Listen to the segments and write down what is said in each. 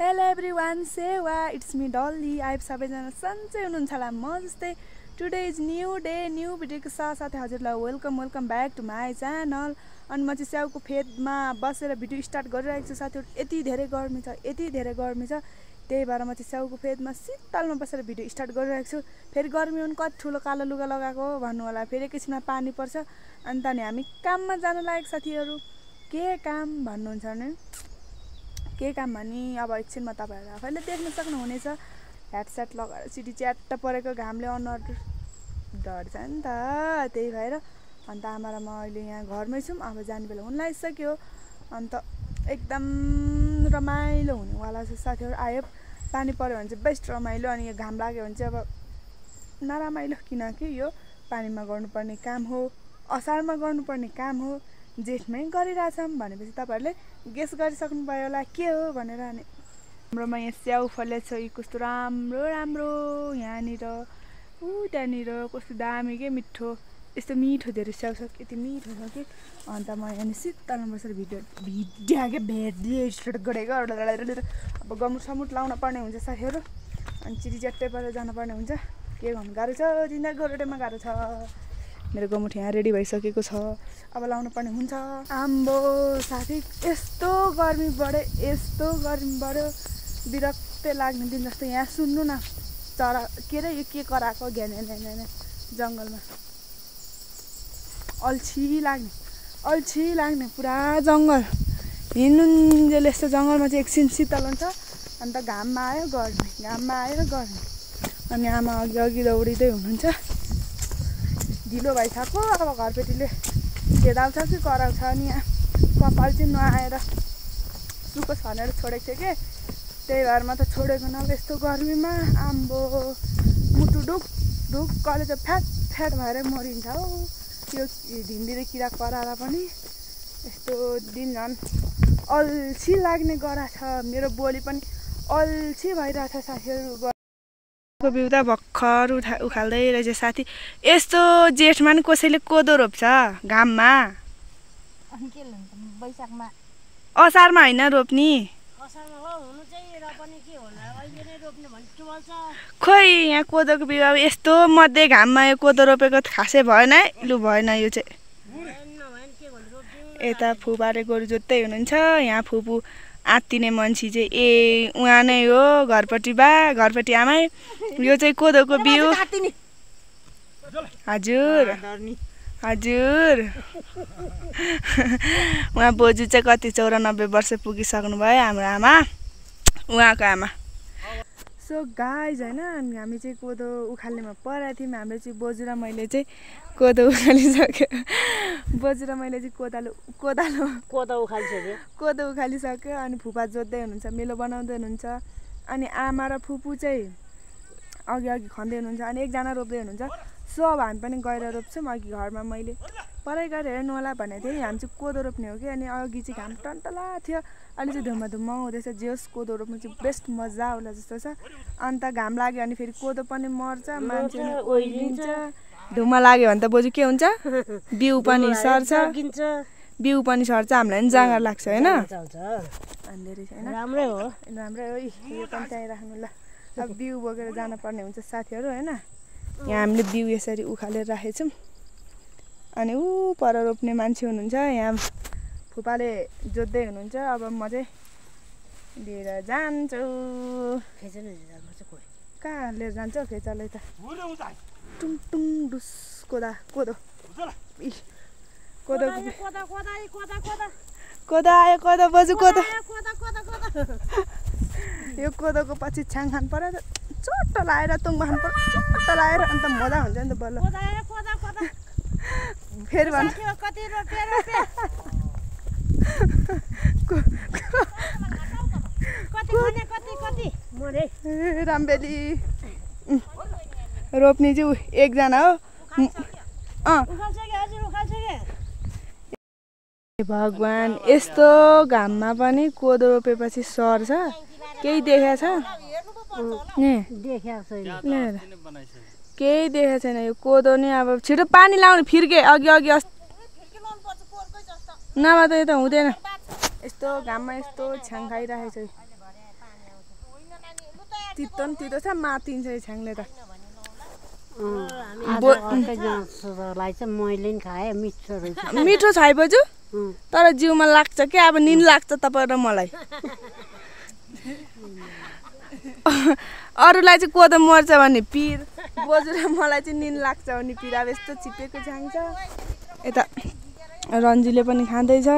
Hello everyone, सेवा it's me Dalli. आइप सबैजना सन्चै हुनुहुन्छ होला म जस्तै। Today is new day, new भिडियोको साथसाथै हजुरलाई welcome back to my channel. अनि म चाहिँ स्याउको फेदमा बसेर भिडियो स्टार्ट गरिरहेको छु साथीहरू। यति धेरै गर्मी छ, त्यही भएर म चाहिँ स्याउको फेदमा शीतलमा बसेर भिडियो स्टार्ट गरिरहेको छु। फेरि गर्मी हुनु कति ठुलो कालो लुगा लगाएको भन्नु होला। फेरि एकैछिनमा पानी पर्छ। अन्त नि हामी काममा जानु लागेको साथीहरू। के काम भन्नुहुन्छ भने के काम भने अब एकछिनमा तपाईँहरू आफैले देख्न सक्नुहुनेछ। ह्याडसेट लगाएर सिटी च्याट्ट परेको घामले अनुहार डढ्छ नि त, त्यही भएर। अन्त आमा र म अहिले यहाँ घरमै छौँ। अब जाने बेला हुन लागिसक्यो। अन्त एकदम रमाइलो हुनेवाला छ साथीहरू। आयो पानी पऱ्यो भने चाहिँ बेस्ट रमाइलो, अनि यो घाम लाग्यो भने चाहिँ अब नरमाइलो। किनकि यो पानीमा गर्नुपर्ने काम हो, असारमा गर्नुपर्ने काम हो, जेठमै गरिरहेछौँ भनेपछि तपाईँहरूले गेस गरिसक्नुभयो होला के हो भनेर। अनि हाम्रोमा यहाँ स्याउ फलेको छ, कस्तो राम्रो यहाँनिर त्यहाँनिर कस्तो दामी के मिठो, यस्तो मिठो धेरै स्याउ छ, यति मिठो छ कि। अन्त म यहाँ शीतलमा बसेर भिडियो स्टार्ट गरेको। अब गमुट लाउन पर्ने हुन्छ साथीहरू। अनि चिरी च्याट्टै परेर जानुपर्ने हुन्छ। के गर्नु गाह्रो छ, जिन्दगी गोरेटोमा गाह्रो छ। मेरो गमुठ यहाँ रेडी भइसकेको छ, अब लाउनु पर्ने हुन्छ। आम्बो साथी, यस्तो गर्मी बढ्यो, विरक्ति लाग्ने दिन जस्तो। यहाँ सुन्नु न, चरा के अरे यो के कराएको घ्यान जङ्गलमा अल्छी लाग्ने पुरा जङ्गल हिँड्नुन्जेल। यस्तो जङ्गलमा चाहिँ एकछिन शीतल हुन्छ, अन्त घाममा आयो गर्मी। अनि आमा अघि दौडिँदै हुनुहुन्छ। ढिलो भइसक्यो। अब घरपेटीले खेदाउँछ कि कराउँछ नि। यहाँ कपाल चाहिँ नआएर सुकोस् भनेर छोडेको थियो कि, त्यही भएर म त छोडेको न। यस्तो गर्मीमा आम्बो मुटु ढुक्कले चाहिँ फ्याट भएर मरिन्छ हौ। यो ढिम्बिरे किरा कराएर पनि यस्तो दिन झन् अल्छी लाग्ने गरा छ। मेरो बोली पनि अल्छी भइरहेछ साथीहरू। बिउ त भर्खर उखाल्दै रहेछ साथी। यस्तो जेठमा नि कसैले कोदो रोप्छ घाममा। असारमा होइन रोप्ने, खोइ यहाँ कोदोको बिउ अब यस्तो मध्ये घाममा यो कोदो रोपेको खासै भएन है। लु भएन यो चाहिँ। यता फुपाले गोरु जोत्दै हुनुहुन्छ। यहाँ फुपू आत्तिने मान्छे चाहिँ उहाँ नै हो, घरपट्टि आमै। यो चाहिँ कोदोको बिउ। हजुर उहाँ बोजू चाहिँ कति 94 वर्ष पुगिसक्नु भयो हाम्रो आमा, उहाँको आमा। सो गाइज होइन, हामी चाहिँ कोदो उखाल्नेमा परेको थियौँ। हाम्रो चाहिँ बोजू र मैले चाहिँ कोदो उखालिसक्यो। कोदो उखालिसक्यो। अनि फुपा जोत्दै हुनुहुन्छ, मेलो बनाउँदै हुनुहुन्छ। अनि आमा र फुपू चाहिँ अघि खन्दै हुनुहुन्छ। अनि एकजना रोप्दै हुनुहुन्छ। सो अब हामी पनि गएर रोप्छौँ। अघि घरमा मैले परै गएर हेर्नु होला भनेको थिएँ। हामी चाहिँ कोदो रोप्ने हो कि। अनि अघि चाहिँ घाम टन्टला थियो, अहिले चाहिँ धुम्म हुँदैछ। जेस कोदो रोप्नु चाहिँ बेस्ट मजा होला जस्तो छ। अन्त घाम लाग्यो भने फेरि कोदो पनि मर्छ, मान्छे ओइलिन्छ। धुम्म लाग्यो भने त बोजू के हुन्छ, बिउ पनि सर्छ, हामीलाई पनि जाँगर लाग्छ होइन। राम्रै हो यो पनि त्यहीँ राख्नु ल। अब बिउ बोकेर जानुपर्ने हुन्छ साथीहरू होइन। यहाँ हामीले बिउ यसरी उखालेर राखेको छौँ। अनि पर रोप्ने मान्छे हुनुहुन्छ, यहाँ फुपाले जोत्दै हुनुहुन्छ। अब म चाहिँ लिएर जान्छु। कहाँ लिएर जान्छ हौ खेचाले त। टुङ डुस कोदो आयो बोजू कोदो। यो कोदोको पछि छ्याङ खानु पर्यो, चोटो लाएर तुङमा खानु पर्यो, चोटो लाएर। अन्त मजा हुन्छ नि त बल्ल। फेरि रामबेली रोप्ने चाहिँ एकजना हो। भगवान्, यस्तो घाममा पनि कोदो रोपेपछि सर्छ। केही देखेको छ? केही देखेको छैन। यो कोदो नि अब छिटो पानी लाउने फिर्के अघि नभए त यो त हुँदैन। यस्तो घाममा यस्तो छ्याङ खाइरहेको छ। तितो नि तितो छ मातिन्छ यो छ्याङले त लाई चाहिँ मैले नि खाएँ मिठो रहेछ मिठो छ है बोजू तर जिउमा लाग्छ के अब निन लाग्छ तपाईँ र मलाई अरूलाई चाहिँ कोदो मर्छ भने पिर बोजू र मलाई चाहिँ निन लाग्छ भने पिर अब यस्तो छिपेको छ्याङ छ यता रन्जीले पनि खाँदैछ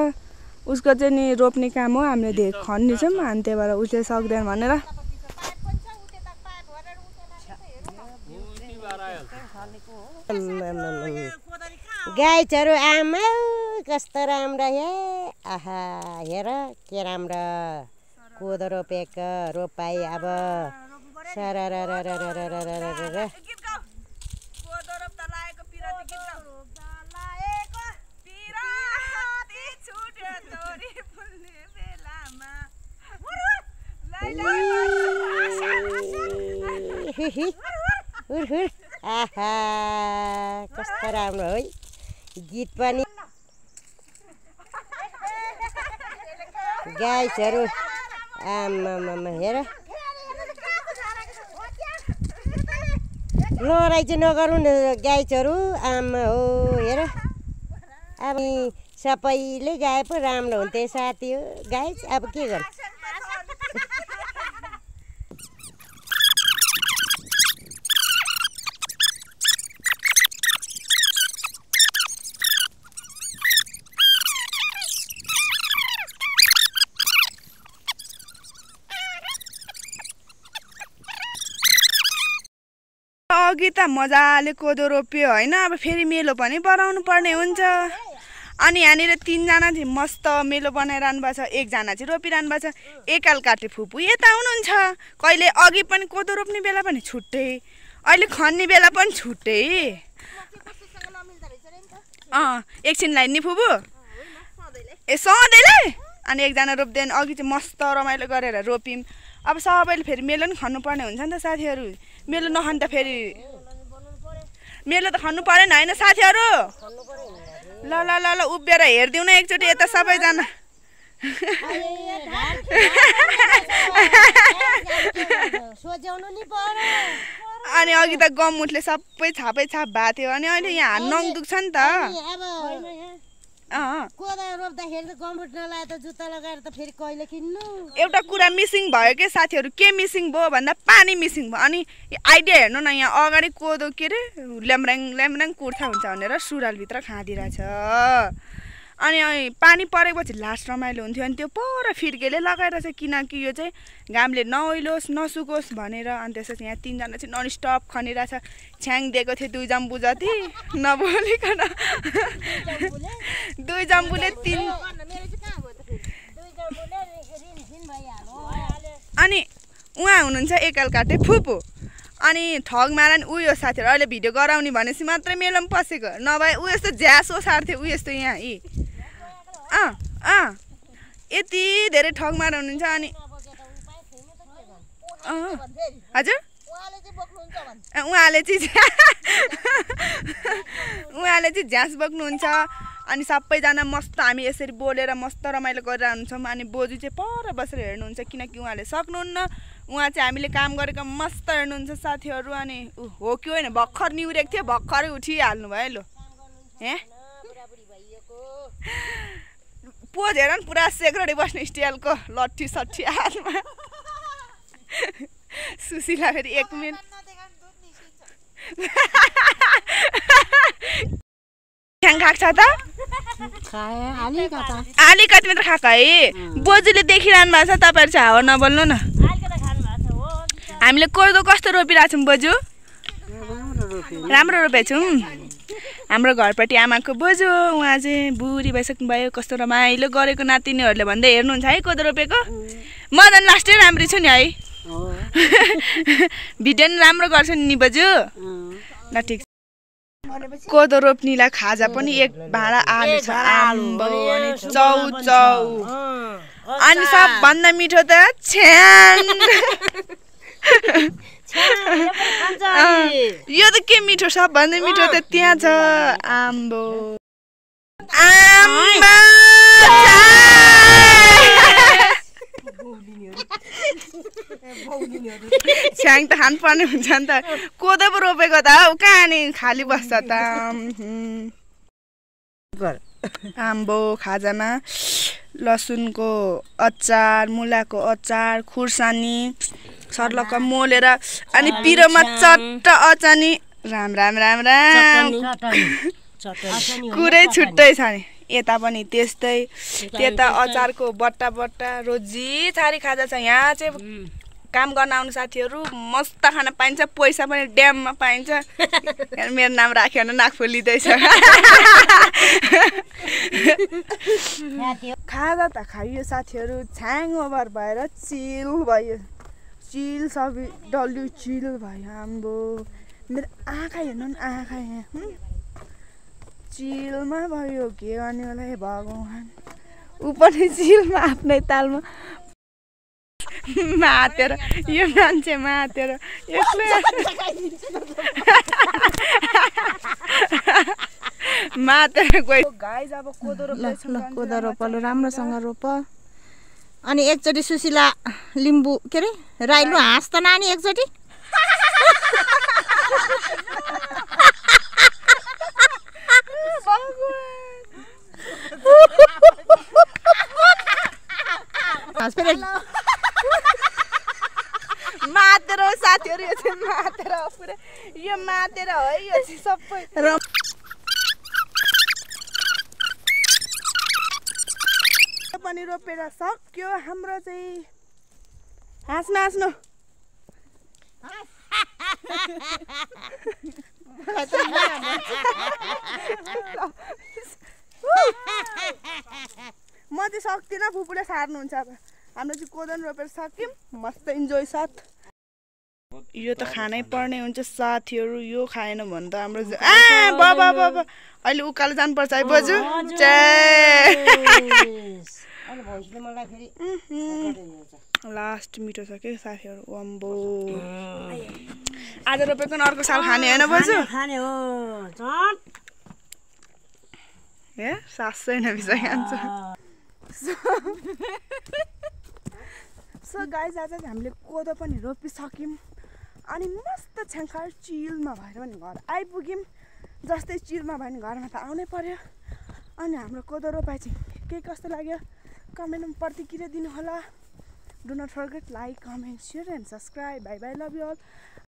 उसको चाहिँ नि रोप्ने काम हो हामीले धेरै खन्नेछौँ अनि त्यही भएर उसले सक्दैन भनेर गाईचहरू आमा कस्तो राम्रो हे आहा हेर के राम्रो कोदो रोपेको रोपाई अब आहा कस्तो राम्रो है गीत पनि गाईचहरू आमा हेर लडाइ चाहिँ नगरौँ न गाईचहरू आमा हो हेर अब सबैले गाए पो राम्रो हुन्थ्यो साथी हो गाई अब के गर्नु अघि त मजाले कोदो रोप्यो होइन अब फेरि मेलो पनि बनाउनु पर्ने हुन्छ अनि यहाँनिर 3 जना चाहिँ मस्त मेलो बनाइरहनु भएको छ एकजना चाहिँ रोपिरहनु भएको छ एकाल काटे फुपू यता हुनुहुन्छ कहिले अघि पनि कोदो रोप्ने बेला पनि छुट्टै अहिले खन्ने बेला पनि छुट्टै एकछिन लाइन नि फुपू ए सधैँलाई अनि एकजना रोप्दैन अघि चाहिँ मस्त रमाइलो गरेर रोप्यौँ अब सबैले फेरि मेलो नि खन्नुपर्ने हुन्छ नि त साथीहरू मेलो नखानु त फेरि मेलो त खन्नु परेन होइन साथीहरू ल ल ल ल उभिएर हेरिदिउँ न एकचोटि यता सबैजना अनि अघि त गममुटले सबै छापै छाप भएको थियो अनि अहिले यहाँ नङ दुख्छ नि त कोदो रोप्दाखेरि त गमबुट नलाए त जुत्ता लगाएर त फेरि कहिले किन्नु एउटा कुरा मिसिङ भयो के साथीहरू के मिसिङ भयो भन्दा पानी मिसिङ भयो अनि आइडिया हेर्नु न यहाँ अगाडि कोदो के अरे ल्याम्राङ ल्याम्राङ कुर्था हुन्छ भनेर सुरालभित्र खाँदिरहेछ अनि पानी परेपछि लास्ट रमाइलो हुन्थ्यो अनि त्यो पर फिर्केले लगाएर चाहिँ किनकि यो चाहिँ घामले नओइलोस् नसुकोस् भनेर अनि त्यसपछि यहाँ 3 जना चाहिँ नन स्टप खनिरहेछ छ्याङ दिएको थियो 2 जम्बु जति नबोलिकन 2 जम्बुले 3 अनि उहाँ हुनुहुन्छ एकाल काटे फुपू अनि ठग मारा नि उयो साथीहरू अहिले भिडियो गराउने भनेपछि मात्रै मेलोमा पसेको नभए उ यस्तो झ्यासो सार्थ्यो उ यस्तो यहाँ यति धेरै ठग मारा हुनुहुन्छ अनि हजुर उहाँले चाहिँ झ्यास बोक्नुहुन्छ अनि सबैजना मस्त हामी यसरी बोलेर मस्त रमाइलो गरेर हुन्छौँ अनि बोजू चाहिँ पर बसेर हेर्नुहुन्छ किनकि उहाँले सक्नुहुन्न उहाँ चाहिँ हामीले काम गरेको मस्त हेर्नुहुन्छ साथीहरू अनि हो कि होइन भर्खर निहुरेको थियो भर्खरै उठिहाल्नु भयो लो हे पोज हेर न पुरा सेक्रेटी बस्ने स्टाइलको लट्ठी सट्ठी हातमा सुशीला फेरि 1 मिनट छ्याङ खाएको छ त अलिकति मात्र खाएको है बोजूले देखिरहनु भएको छ तपाईँहरू चाहिँ हावा नबोल्नु न हामीले कोदो कस्तो रोपिरहेको छौँ बोजू राम्रो रोपेको छौँ हाम्रो घरपट्टि आमाको बोजू उहाँ चाहिँ बुढी भइसक्नु भयो कस्तो रमाइलो गरेको नातिनीहरूले भन्दै हेर्नुहुन्छ है कोदो रोपेको म झन् लास्टै राम्री छु नि है भिडियो नि राम्रो गर्छ नि बोजू ल ठिक कोदो रोप्नीलाई खाजा पनि 1 भाँडा आलु छ आम्बो अनि चौचौ अनि सबभन्दा मिठो त छ्याङ यो त के मिठो सबभन्दा मिठो त त्यहाँ छ आम्बो छ्याङ त खानुपर्ने हुन्छ नि त कोदो पो रोपेको त हौ कहाँ नि खाली बस्छ त आम्बो खाजामा लसुनको अचार मुलाको अचार खुर्सानी सर्लक्क मोलेर अनि पिरोमा चट्ट अचानी राम राम राम राम कुरै छुट्टै छ नि यता पनि त्यस्तै त्यता अचारको बट्टा बट्टा रोजी छारी खाजा छ यहाँ चाहिँ काम गर्न आउने साथीहरू मस्त खाना पाइन्छ पैसा पनि ड्याममा पाइन्छ मेरो नाम राख्यो भने नाक फुलिँदैछ खाजा त खाइयो साथीहरू छ्याङ ओभर भएर चिल भयो चिल सबै डल्लु चिल भयो आम्बो मेरो आँखा हेर्नु न आँखा यहाँ चिलमा भयो के गर्ने होला हे भगवान् ऊ पनि चिलमा आफ्नै तालमा मातेर यो मान्छे मातेर एक्लै मातेर गयो गाइस अब कोदो रोप्दैछ ल कोदो रोपलो राम्रोसँग रोप अनि एकचोटि सुशीला लिम्बू के रे राइलु हाँस त नानी एकचोटि मातेर साथीहरू यो चाहिँ मातेर हो पुरै यो मातेर हो है यो चाहिँ सबै पनि रोपेर सक्यो हाम्रो चाहिँ हाँस्नु हाँस्नु म चाहिँ सक्दिनँ फुपूले सार्नुहुन्छ अब हाम्रो चाहिँ कोदो रोपेर सक्यौँ मस्त इन्जोय साथ यो त खानै पर्ने हुन्छ साथीहरू यो खाएन भने त हाम्रो बाबा बाबा अहिले उकालो जानुपर्छ है बोजू लास्ट मिठो छ के साथीहरू अम्बो आज रोपेको अर्को साल खाने होइन बोजू ए सास छैन बिसा खान्छ सो गाइस आज चाहिँ हामीले कोदो पनि रोपिसक्यौँ अनि मस्त छ्याङ्खार चिलमा भएर पनि घर आइपुग्यौँ जस्तै चिलमा भयो भने घरमा त आउनै पर्यो अनि हाम्रो कोदो रोपाइ चाहिँ के कस्तो लाग्यो कमेन्टमा प्रतिक्रिया दिनु होला do not forget like comment share and subscribe bye bye love you all